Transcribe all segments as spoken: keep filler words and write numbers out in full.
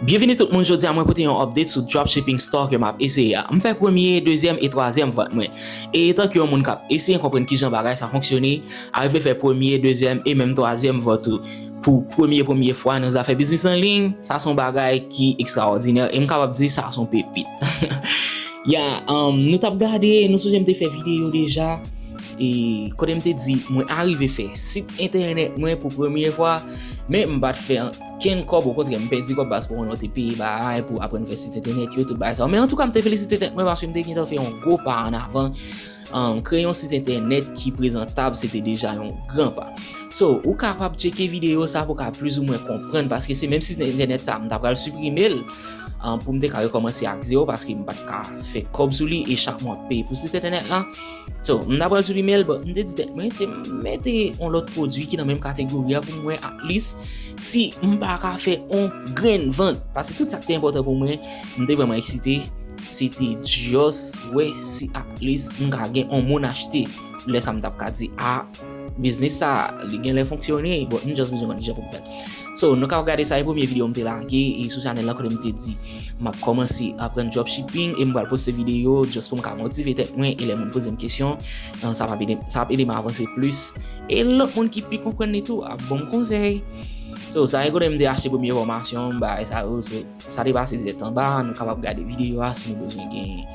Byenvini tout moun, jodi a mwen pote yon update sou dropshipping store ke m ap eseye a. M fè premye, dezyèm e twazyèm vant mwen. E etanke yon moun k ap eseye konprann kijan bagay sa fonksyone, arive fè premye, dezyèm e menm twazyèm vant ou pou premye, premye fwa nan zafè biznis an liy, sa se yon bagay ki ekstraòdinè e m kapab di sa se yon pepit. Ya, um, nou t ap gade, nou sonje m te fè videyo deja, e kote m te di mwen arive fè sit entènèt mwen pou premye fwa, men m pa t fè ankenn kòb, okontrè, m pèdi kòb paske kounye a w te peye bagay pou aprann fè sit entènèt yo, tout bagay sa yo. Men antouka, m te felisite tèt mwen paske m te gentan fè yon gwo pa ann avan. Um, kreye yon sit entènèt ki prezantab, se te deja yon gran pa. So, ou kapab tcheke videyo sa pou w ka plizoumwen konprann, paske se menm sit entènèt sa, m ta pral siprime l, um, pou m te ka rekòmanse ak zewo, paske m pa t ka fè kòb sou li, e chak mwa w ap peye pou sit entènèt la. So, m ta pral siprime l, but m te di tèt mwen, te mete yon lòt pwodui ki nan menm kategori a pou m wè at least si m pa ka fè yon grenn vant. Paske tout sa k te enpòtan pou mwen, m te vrèman eksite, se te just wè si at least m ka gen yon moun achte. Lè sa m t ap ka di, a, biznis sa, li genlè fonksyone, but m just bezwen konn kijan pou m fè l. So, nou ka gade sa, e premye videyo m te lage, e sou chanèl la kote m te di, m ap kòmanse aprann dropshipping, e m pral poste videyo just pou m ka motive tèt mwen, e lè moun poze m kesyon, eh, sa p ap ede, sa ap ede m avanse plis. E lòt moun ki pi konprann li tou ap ban m konsèy. So, sa e kote m te achte premye fòmasyon, bagay sa yo, so, sa te pase tèt anba, nou kapab gade videyo a si nou bezwen gen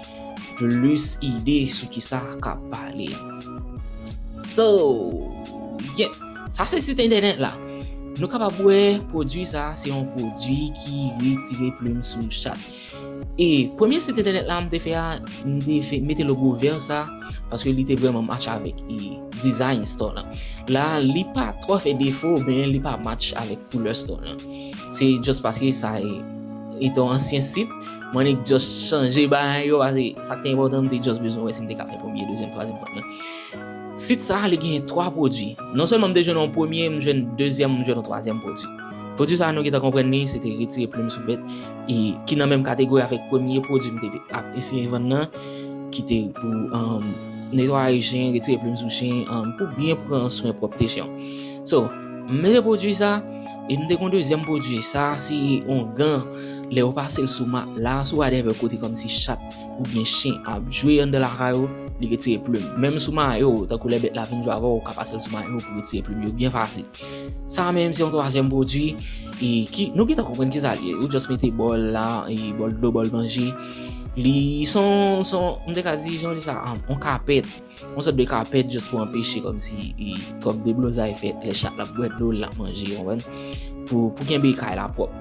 plis ide sou kisa k ap pale. So, yeah, sa se sit entènèt la. Nou kapab wè pwodui sa, se yon pwodui ki retire plim sou chat. E premye sit entènèt la m te fè a, m te fè, mete logo vè sa, paske li te vrèman match avèk, e, design store la. La, li pa twò fè defo, men li pa match avèk koulè store la. Se just paske sa e, etan ansyen sit, mwen annik just chanje bagay yo, paske sa k te enpòtan, m te just bezwen wè si m te ka fè premye, dezyèm, twazyèm vant mwen. Sit sa, li genyen twa pwodui. Non sèlman m te jwenn yon premye, m jwenn dezyèm, m jwenn yon twazyèm pwodui. Pwodui sa, nou gentan konprann li, se te retire plim sou bèt, e ki nan menm kategori avèk premye pwodui m te ap eseye vann nan, ki te pou, um, netwaye chen, retire plim sou chen, um, pou byen pran swen pwòpte chen w. So, m mete pwodui sa, e m te gen yon dezyèm pwodui. Sa se yon gan, lè w pase l sou mat la, sou whatever kote kòmsi chat oubyen chen ap jwe anndan lakay ou, li retire plim. Menm sou mayo w, tankou lè bèt la vin jwe avè w, ou ka pase l sou mayo w pou retire plim yo byen fasil. Sa menm se yon twazyèm pwodui, e ki, nou gentan konprann kisa l ye. Ou just mete bòl la, e bòl dlo, bòl manje. Li se yon, se yon, m te ka di, jan w di sa, um, yon kapèt. Yon sòt de kapèt just pou anpeche kòmsi, e, twòp deblozay fèt lè chat la ap bwè dlo, l ap manje, w konprann? Pou, pou kenbe kay la pwòp.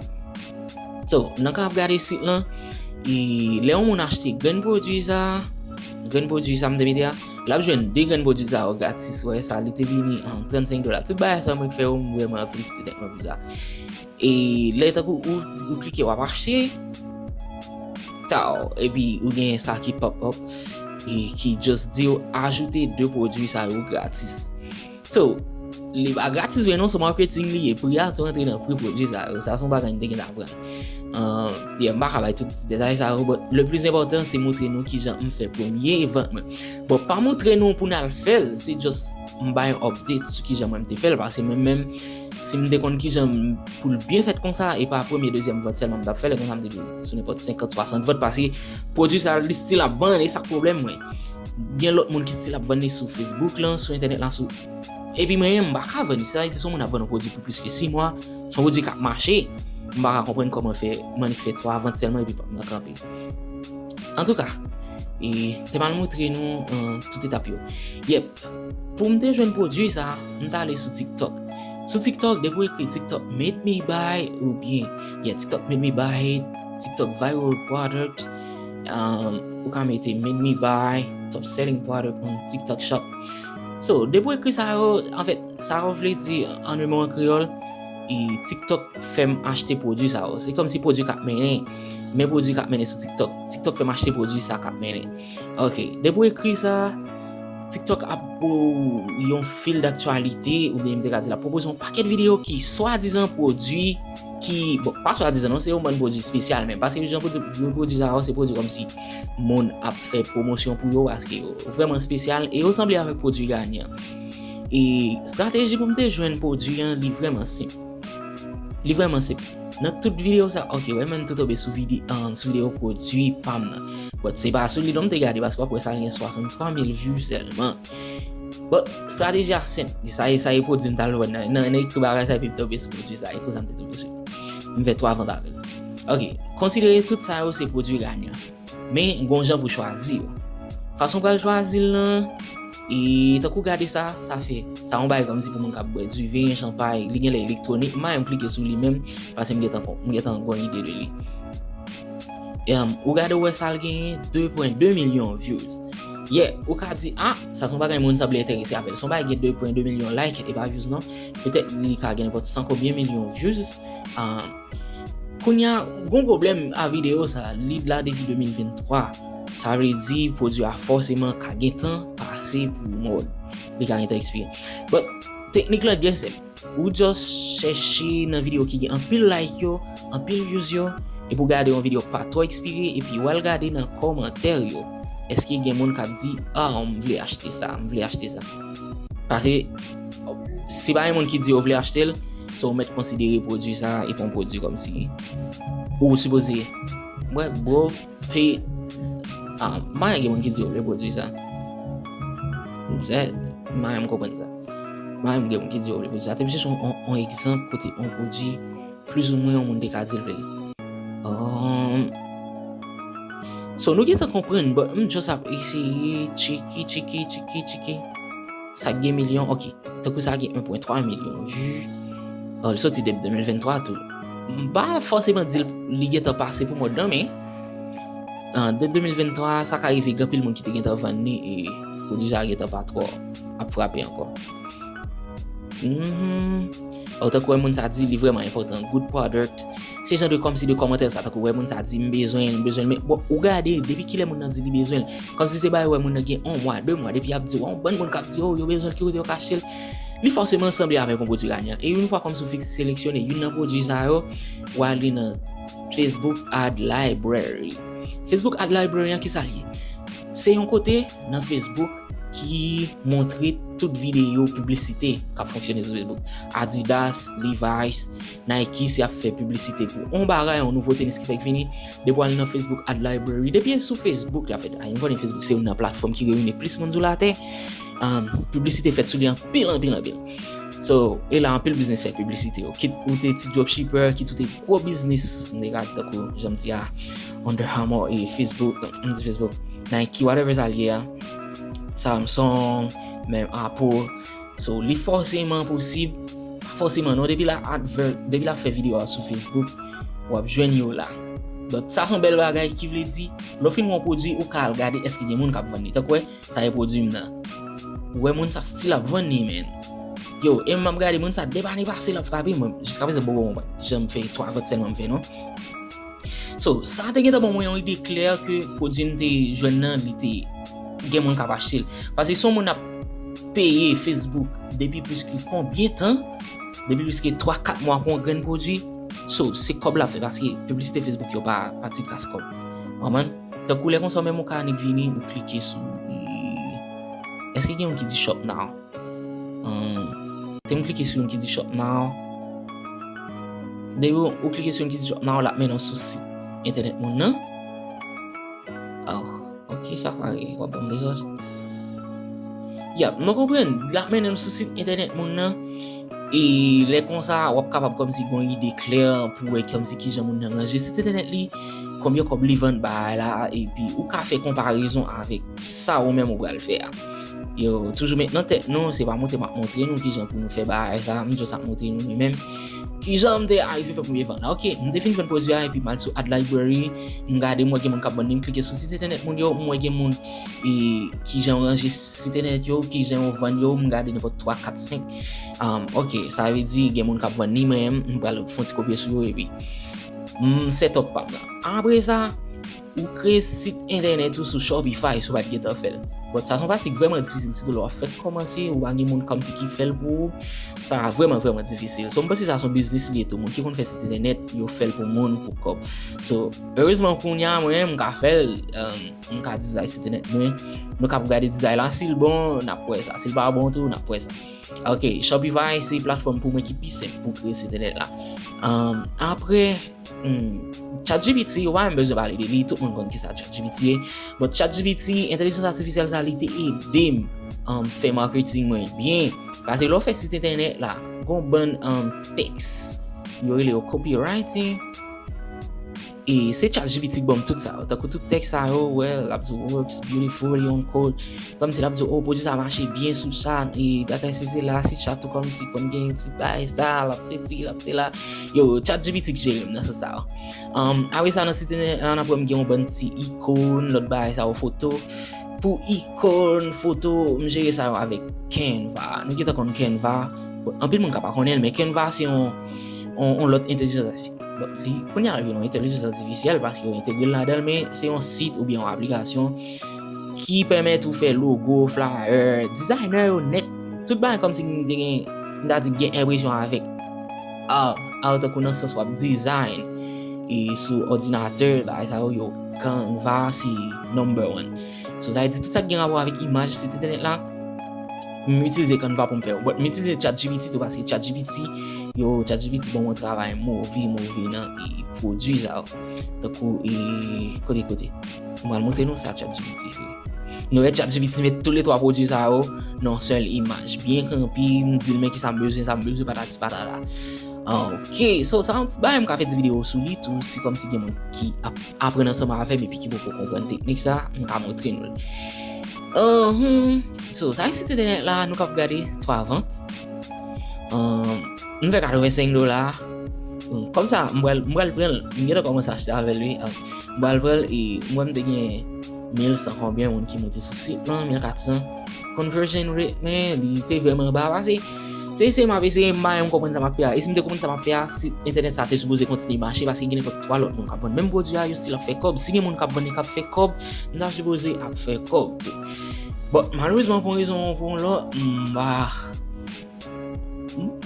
So, nan ka ap gade sit lan, e lè yon moun achte grenn pwodui sa, grenn pwodui sa m te mete a, l ap jwenn de grenn pwodui sa yo gratis, wè, sa li te vini an trannsenk dola. Tout bagay sa mwen k fè yo, m vrèman felisite tèt mwen pou sa. E lè tankou ou, ou klike, w ap achte, taw, epi ou gen sa ki pop up, e ki just di w ajoute de pwodui sa yo gratis. So, li pa gratis vre non, se marketing li ye. Pri a tou antre nan pri pwodui sa yo. Sa se yon bagay m te gentan aprann. Uh, yeah, m pa ka bay tout ti detay sa yo, but le plus important, se montre nou kijan m fè premye vant mwen. Bon, pa montre nou pou n al fè l, se just m bay yon update sou kijan mwen m te fè l, paske mwen menm, si m te konn kijan m, pou l byen fèt konsa, e pa premye, dezyèm vant sèlman m t ap fè l, e konsa m te dwe sou nenpòt senkant, swasant vant, paske pwodui sa, li still ap vann, e sa k pwoblèm mwen. Gen lòt moun ki still ap vann li sou Facebook lan, sou entènèt la, sou, epi mwen menm, m pa ka vann li. Sa vle di, si yon moun ap vann yon pwodui pou plis ke sis mwa, se yon pwodui k ap mache, m pa ka konprann kòman fè, m annik fè twa vant sèlman, epi pòt mwen kanpe. Antouka, e, te mal montre nou, uh, tout etap yo. Yep, pou m te jwenn pwodui sa, m t ale sou TikTok. Sou TikTok, depi w ekri TikTok made me buy oubyen, yeah, TikTok made me buy, TikTok viral product, um, ou ka mete made me buy, top selling product on TikTok shop. So, depi w ekri sa yo, anfèt, sa yo vle di, an de mo an kreyòl, e TikTok fè m achte pwodui sa yo. Se kòmsi pwodui k ap mennen, men pwodui k ap mennen sou TikTok. TikTok fè m achte pwodui sa k ap mennen. Ok, depi w ekri sa, TikTok ap ba w yon fil daktyalite, oubyen m te ka di l ap pwopoze yon pakèt videyo ki swadizan pwodui ki, bon, pa swadizan non, se yon bann pwodui espesyal menm. Paske jan pwodui, pwodui sa yo, se pwodui kòmsi moun ap fè pwomosyon pou yo, paske yo vrèman espesyal, e yo sanble avèk pwodui Garnier. E estrateji pou m te jwenn pwodui an, li vrèman senp. Li vrèman senp. Nan tout videyo sa, ok, wè, mwen tou tonbe sou vide-, um, sou videyo pwodui pa m nan. But se pa sou li non m te gade, paske w ap wè sa gen swasanntwa mil view sèlman. But strateji a senp. Sa e, sa e pwodui m t al wè nan, nan, nan ekri bagay sa epi m tonbe sou pwodui sa. E konsa m te tonbe sou li. M fè twa vant avè l. Ok, konsidere tout sa yo se pwodui ganyan. Men, gon jan pou chwazi yo. Fason w pral chwazi l lan, e tankou gade sa, sa fè. Sa yon bagay kòmsi pou moun k ap bwè diven, chanpay, li genlè elektwonik, m pa menm klike sou li menm, paske m gentan, m gentan gon ide de li. Em, ou gade, ou wè sa l genyen, de pwen de milyon views. Yeah, ou ka di, ah, sa se yon bagay moun sanble enterese avè l. Se yon bagay gen de pwen de milyon like, e pa views non. Petèt li ka gen nenpòt san konbyen milyon views. Ah, kounye a, gon pwoblèm a videyo sa, li la depi de mil venntwa. Sa vle di, pwodui a fòseman ka gen tan pase pou mòd. Li ka gen tan ekspire. But, teknik lan byen senp. Ou just chèche nan videyo ki gen anpil like yo, anpil views yo, epi w gade yon videyo k pa twò ekspire, epi w al gade nan kòmantè yo. Èske gen moun k ap di, ah, m vle achte sa, m vle achte sa? Paske, se pa yon moun ki di yo vle achte l, so w mèt konsidere pwodui sa, e pa yon pwodui kòmsi ou sipoze, wè, bro, pe, ah, m pa gen moun ki di yo vle pwodui sa. M se, m pa menm konprann sa. M pa menm gen moun ki di yo vle pwodui sa. Te m chèche yon, yon, yon egzanp kote yon pwodui plizoumwen yon moun te ka di l vle l. Um, so, nou gentan konprann, but m just ap eseye tcheke, tcheke, tcheke, tcheke. Sa k gen milyon, ok. Tankou sa gen en pwen twa milyon view. Oh, li soti depi de mil venntwa tou. M pa fòseman di l, li gentan pase pou mòd lan, men, ah, depi de mil venntwa, sa ka rive gen anpil moun ki te gentan vann li, e pwodui sa gentan pa twò ap frape ankò. Mhm. Ou tankou wè moun sa di li vrèman enpòtan. Good product. Se jan de kòmsi de kòmantè sa, tankou wè moun sa di m bezwen l, m bezwen l. Men bon, ou gade, depi kilè moun nan di li bezwen l? Kòmsi se bagay wè moun nan gen yon mwa, de mwa, depi y ap di, wè yon bann moun k ap di, oh, yo bezwen l, ki kote yo ka achte l? Li fòseman sanble avèk yon pwodui ganyan. E yon fwa kòmsi w fin seleksyone youn nan pwodui sa yo, w ale nan Facebook Ad Library. Facebook Ad Library an, kisa l ye? Se yon kote nan Facebook ki montre tout videyo piblisite k ap fonksyone sou Facebook. Adidas, Levi's, Nike, si y ap fè piblisite pou yon bagay, yon nouvo tenis ki fèk vini, depi w al nan Facebook Ad Library, depi e sou Facebook l ap fèt. Ay, nou konnen Facebook se youn nan platfòm ki reyini plis moun sou latè. Um, piblisite fèt sou li anpil, anpil, anpil. So, e la anpil biznis fè piblisite yo. Kit ou te ti dropshipper, kit ou te gwo biznis, m te ka di tankou, jan m di a, Under Armour e Facebook, m di Facebook, Nike, whatever sa l ye a, Samsung, menm Apple. So, li fòseman posib, pa fòseman non, depi l ap advert, depi l ap fè videyo a sou Facebook, w ap jwenn yo la. Donk, sa se yon bèl bagay ki vle di, lè w fin wè yon pwodui, ou ka al gade èske gen moun k ap vann li. Tankou wè, sa e pwodui m nan. Ou wè moun sa still ap vann li, men. Yo, e m ap gade moun sa, depi ane pase l ap frape, mwen, jiskaprezan m poko konprann. Jan m fè twa vant sèlman m fè, non. So, sa te gentan ban mwen yon ide klè ke pwodui m te jwenn nan, li te gen moun k ap achte l. Paske si yon moun ap peye Facebook depi plis ke konbyen tan, depi plis ke twa, kat mwa pou yon grenn pwodui, so, se kòb l ap fè, paske piblisite Facebook yo pa, pa ti kras kòb. Konprann? Tankou lè konsa, menm ou ka annik vini, ou klike sou, e, èske gen yon ki di shop now? Hmm. Te m klike sou yon ki di shop now. Depi ou, ou klike sou yon ki di shop now, l ap mennen w sou sit entènèt moun nan. Oh, ok, sa pare, w ap ban m dezòd. Yap, nou konprann, l ap mennen w sou sit entènèt moun nan. E lè konsa, w ap kapab kòmsi gon ide klè pou wè kòmsi kijan moun nan ranje sit entènèt li, konbyen kòb li vann bagay la, epi ou ka fè konparezon avèk sa ou menm ou pral fè a. Yo, toujou met nan tèt nou, se pa montre m ap montre nou kijan pou nou fè bagay sa, m just ap montre nou li menm. Kijan m te arive fè premye vant la. Ok, m te fin jwenn pwodui a, epi m al sou Ad Library, m gade, m wè gen moun k ap vann li, m klike sou sit entènèt moun yo, m wè gen moun, e, kijan yo ranje sit entènèt yo, kijan yo vann yo, m gade nenpòt twa, kat, senk. Um, ok, sa vle di gen moun k ap vann li, mwen menm, m pral fè yon ti kopye sou yo, epi m set up pa m nan. Apre sa, ou kreye sit entènèt ou sou Shopify si w pa t gentan fè l. But sa se yon pratik vrèman difisil, sitou lè w ap fèk kòmanse, ou pa gen moun kòmsi ki fè l pou ou. Sa vrèman, vrèman difisil. So, m panse sa se yon biznis li ye tou. Moun ki konn fè sit entènèt, yo fè l pou moun, pou kòb. So, erezman kounye a, mwen, m ka fè l, um, m ka dizay sit entènèt mwen. Nou ka gade dizay la, si l bon, n ap wè sa. Si l pa bon tou, n ap wè sa. Ok, Shopify se platfòm pou mwen ki pi senp pou kreye sit entènèt la. Um, apre, hmm, ChatGPT, ou pa menm bezwen pale de li, tout moun konn kisa ChatGPT ye. But ChatGPT, entèlijans atifisyèl sa, li te ede m, um, fè marketing mwen byen. Paske lè w fè sit entènèt la, gon bann, um, tèks, yo rele yo copywriting. E se ChatGPT k ban m tout sa yo. Tankou tout tèks sa yo, well, l ap di w, "Works beautifully on code." Kòmsi l ap di w, "Oh, pwodui sa mache byen sou chat." E bagay si se la, si chat ou kòmsi konn gen ti bagay sa, l ap se ti, l ap se la. Yo, ChatGPT k jere m nan sans sa yo. Um, apre sa, nan sit entènèt la, n ap wè m gen yon bann ti ikòn, lòt bagay sa yo, foto. Pou ikòn, foto, m jere sa yo avèk Canva. Nou gentan konn Canva. Bon, anpil moun ka pa konnen l, men Canva se yon, yon, yon lòt entèlijans Bon, li, kounye a, li vin yon entèlijans atifisyèl paske yo entegre l ladan l, men se yon sit oubyen yon aplikasyon ki pèmèt ou fè logo, flyer, dizayner yo nèt. Tout bagay kòmsi m te gen, m ta di gen enpresyon avèk art, art tankou nan sans w ap design. E sou òdinatè, bagay sa yo, yo, Canva se number one. So, sa vle di tout sa ki gen rapò avèk imaj sit entènèt la, m itilize Canva pou m fè yo. But m itilize ChatGPT tou paske ChatGPT, yo, ChatGPT ban mwen travay move, move nan e pwodui sa yo. Tankou, e, kote, kote. M pral montre nou sa ChatGPT fè. Nou wè ChatGPT met tou le twa pwodui sa yo nan yon sèl imaj. Byen kanpe, m di l men kisa m bezwen, sa m bezwen, patati patata. Ok, so sa yon ti bagay m ka fè ti videyo sou li tou, si kòmsi gen moun ki ap aprann ansanm avè m epi ki poko konprann teknik sa, m ka montre nou l. Uhum. So, sa se sit entènèt la, nou kap gade twa vant. Um, m fè katrevensenk dola. Kòm sa, m pral, m pral pran l, m gentan kòmanse achte avè l, wi. Um, m pral pran l, e m wè m te gen mil san konbyen moun ki moute sou sit lan, mil katsan. Conversion rate, men, li te vrèman ba, paske se, se m ap eseye, m pa menm konprann sa m ap fè a. E si m te konprann sa m ap fè a, sit entènèt sa te sipoze kontinye mache, paske gen nenpòt twa lòt moun k ap vann menm pwodui a, yo still ap fè kòb. Si gen moun k ap vann e k ap fè kòb, m ta sipoze ap fè kòb tou. But, malerezman, pou yon rezon ou pou yon lòt, m pa,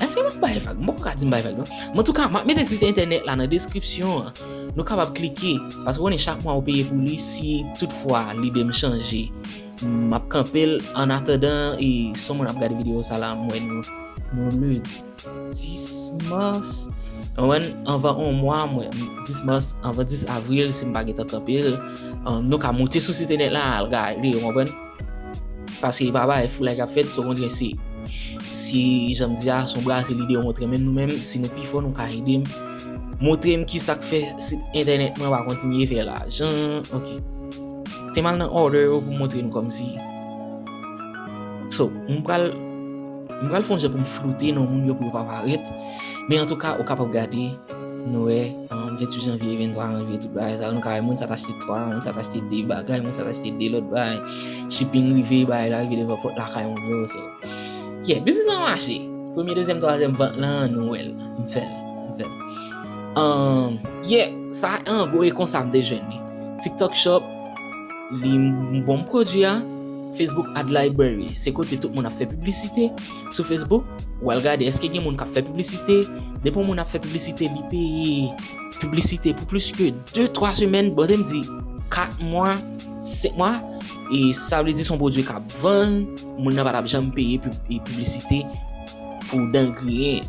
èske m ap bay vag? M poko ka di m bay vag, non. Men antouka, m ap mete sit entènèt la nan deskripsyon an. Nou kapab klike, paske w konnen chak mwa ou peye pou li si toutfwa lide m chanje. M ap kanpe l annatandan, e si yon moun ap gade videyo sa la, m wè nou, nou le dis mas. Ou konprann? Anvan yon mwa, mwen, dis mas, anvan dis avril, si m pa gentan kanpe l, um, nou ka moute sou sit entènèt la, al gade, ou konprann? Paske pa bagay fou la k ap fèt, se okontrè se, si jan m di a, se yon brase lide yo montre m, men nou menm, si nou pi fò, nou ka ede m. Montre m kisa k fè sit entènèt mwen pa kontinye fè lajan. Ok. Te m al nan order yo pou montre nou kòmsi. So, m pral, m pral fè yon jan pou m floute non moun yo pou yo pa parèt. Men antouka, ou kapab gade, nou wè, um, venntuit janvye, venntwa janvye, tout bagay sa, nou ka wè moun sa t achte twa, moun sa t achte de bagay, moun sa t achte de lòt bagay. Shipping rive, bagay la rive devan pòt lakay moun yo, so. Yeah, biznis lan mache. Premye, dezyèm, twazyèm vant lan, nou wè l. M fè l, m fè l. Um, yeah, sa an gwo e konsa m te jwenn li. TikTok Shop, li m bon pwodui a. Facebook Ad Library, se kote tout moun ap fè piblisite sou Facebook. W al gade èske gen moun k ap fè piblisite. Depi yon moun ap fè piblisite, li peye piblisite pou plis ke de, twa semèn, bon, te m di kat mwa, senk mwa, e sa vle di se yon pwodui k ap vann, moun nan pa t ap janm peye pib-, e piblisite pou dan griyen.